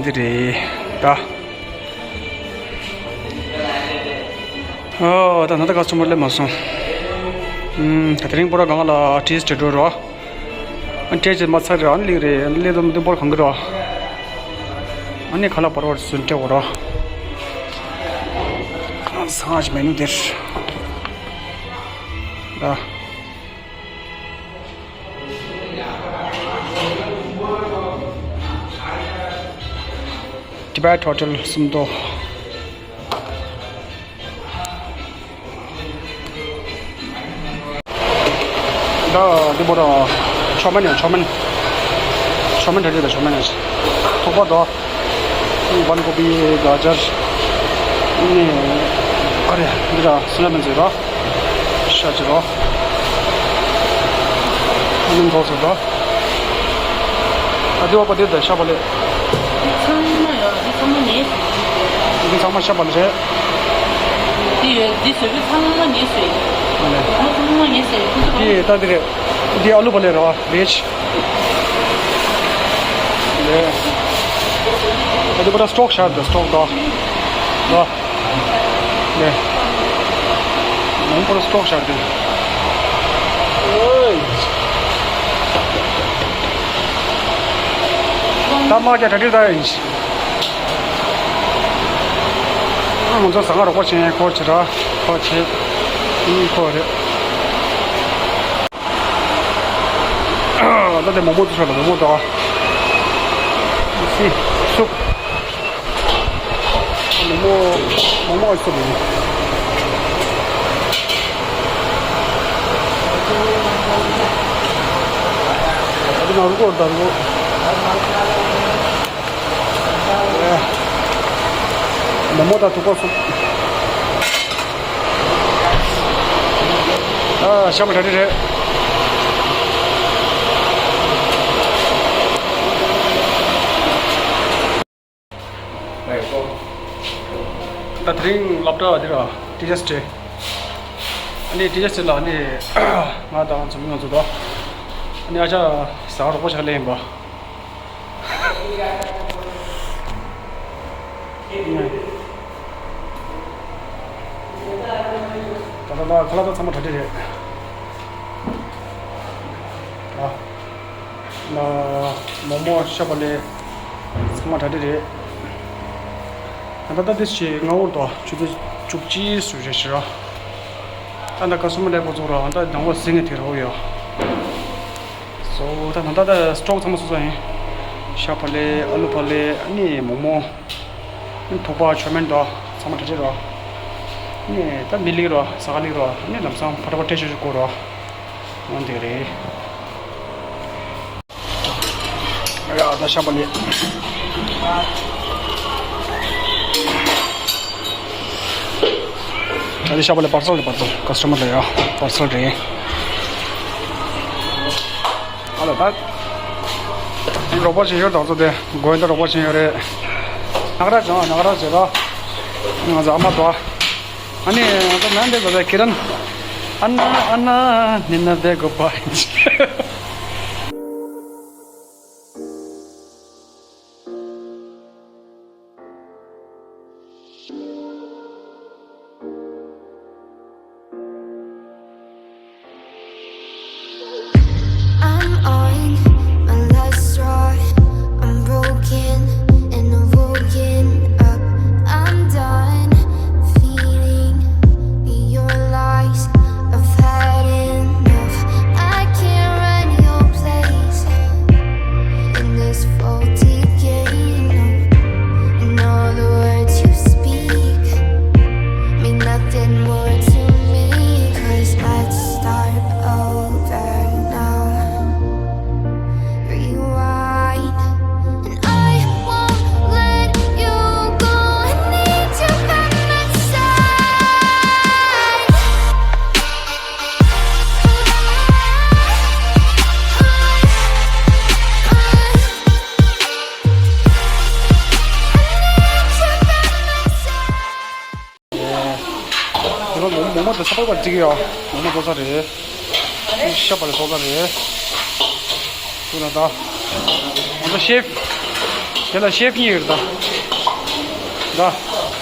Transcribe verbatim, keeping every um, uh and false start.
འདི་རེད་ད། ཨོ་ད་ན་ད་ཀ་སི་ཊོ་མར་སླེབས་མ་སོང་། ཨུམ། ད་དེ་རིང་པོ་ར་གང་ལ་ཨར་ཊི་སི་ཊི་འགྲོ་རོགས། ཨ་ནི་སྤྲད་ཅེས་མ་ཚར་རེད། ཨ་ནི་ལིག་རེད། ཨ་ནི་ལིག་དུམ་དུམ་པོར་གང་གི་རོ། ཨ་ནི་ཁ་ལག་པར་བར་སུན་སྤྲད་འོ་རོ། སང་ཞིག་མེ་ནུ་དེར། ད། Tibet Hotel སུམ་མདོ། ད་འདི་པོ་ད་ཆོ་མན་ཡང་ཆོ་མན། ཆོ་མན་ད་འདི་ད་ཆོ་མན་ཡང་ཐུག་པ་དོ། བན་ཀོ་པི་ག་ཇར། ནི་ཨ་རེ་འདི་ད་སུ་ན་མན་ཟེར་རོ། ཤ་ཅི་རོ། ཨ་ནི་འགྲོ་ཟེར་རོ། ཨ་འདི་བ་པ་འདི་ད་ཤ་པ་ལེ། འདི་ཚང་མ་ཡོད། འདི་ཚང་མ་ངས་ཟོས། འདི་ཚང་མ་ཤ་པ་ལེ་རེད། འདི་ཡོད། འདི་བཟོས་རྒྱུ་ཚང་མ་ངས་བཟོས། ཨ་ལེ། ཚང་མ་ཚང་མ་ངས་བཟོས། འདི་ད་འདི་རེད། འདི་ཨ་ལུ་པ་ལེ་རོ་རེད། ལེ། ཨ་འདི་པ་ད་སི་ཊོག་ཤར་ད་སི་ཊོག་ད། ད། ལེ། མང་པོ་ལ་སི་ཊོག་ཤར་ཏེ། ཨོའི། ད་མ་རྒྱ་གྲ་སྒྲིག་ད་ཡིན། ང་ཚོ་ཟ་ཁང་རོགས་པ་བྱེད་མཁན་ཁོ་བྱེད་ར། ཁོ་བྱེད། ཨུ་ཁོ་རེད། ད་དེ་མོག་མོག་ཚོ་ཤོར་ལ་མོག་མོག་ད། སི། སུབ། མོག་མོག་མོག་མོག་སུབ་ཡིན། ད་དེ་ནང་རུ་ཀོར་ད་རུ། མོག་མོག་དང་ཐུག་པ་སུབ། ཨ། ཤ་མ་གྲ་སྒྲིག་རེད། ད་དེ་རིང་སློབ་གྲྭ་འདི་ར་ཊི་ཅར་སི་ཌེ། ཨ་ནི་ཊི་ཅར་སི་ཌེ་ལ་ཨ་ནི་ང་དང་འཛམ་གླིང་ང་ཚོ་དང་ཨ་ནི་ཨ་ཅག་ཟ་ཁང་རོགས་པ་ཞིག་སླེབས་ཡིན་པ། ད་ལྟ་ད་ཁ་ལག་ད་ཚང་མ་གྲ་སྒྲིག་རེད། ཨ། ན། མོག་མོག་ཤ་པ་ལེ། ཚང་མ་གྲ་སྒྲིག་རེད། ད་ལྟ་ད་དེ་ཞིག་སྔ་བོར་དོ་ཆུ་ཚོད་བཅུ་གཅིག་སུ་རེད་ཤི་ར། ད་ད་ཀ་སི་ཊོ་མར་སླེབས་འགོ་ཚུགས་ར། ད་སྡང་བ་ཟིང་ངེ་དེ་རོ་ཡོ། སོ་ད་ད་ད་ད་སི་ཊོག་ཚང་མ་སོ་སོ་ཡིན། ཤ་པ་ལེ། ཨ་ལུ་པ་ལེ། ཨ་ནི་མོག་མོག་ཨ་ནི་ཐུག་པ་ཆོ་མན་དོ་ཚང་མ་གྲ་སྒྲིག་རོ། ཨ་ནི་ད་མི་ལིག་རོ་ཟ་ཁང་ལིག་རོ། ཨ་ནི་ལམ་སང་ཕ་ཏྲ་པ་སྤྲད་ཆོག་ཆོག་གོ་རོ། འོ་འདི་རེད། ཡ་ད་ཤ་པ་ལེ། ད་ལེ་ཤ་པ་ལེ་པར་སལ་རེད། པར་སལ། ཀ་སི་ཊོ་མར་ལ་ཡ་པར་སལ་རེད། ཨ་ལ་ད་རོགས་པ་བྱེད་ཡོད། ད་ཚོ་དེ་དགོན་དུ་རོགས་པ་བྱེད་ཡོད་རེད། ནག་ར་ཅང་ནག་ར་ཟེར་ར། ང་ཚོ་ཨ་མ་དོ། ཨ་ནི་ང་ཚོ་ནང་འདི་ཚོ་ཁྱེད་རང་ཨ་ན་ཨ་ན་ནི་ན་བེ་གོ་པ། I'm on my last straw. I'm broken and I'm woken up. I'm done feeding your lies. I've had enough. I can't run your place in this faulty game. No. And all the words you speak mean nothing more to me. 'Cause I'd start over now. Rewind. And I won't let you go. I need you by my side. དེ་ལ་མོག་མོག་མོག་དེ་ཚ་པར་པར་བརྩི་གི་ཡོད། མོག་མོག་བཟོ་ས་རེད། ཤ་པ་ལེ་བཟོ་ས་རེད། དུ་ན་ད། ང་ཚོ་ཤེཕ། དེ་ལ་ཤེབ་གཉིས་ཡོད་རེད་ད། ད།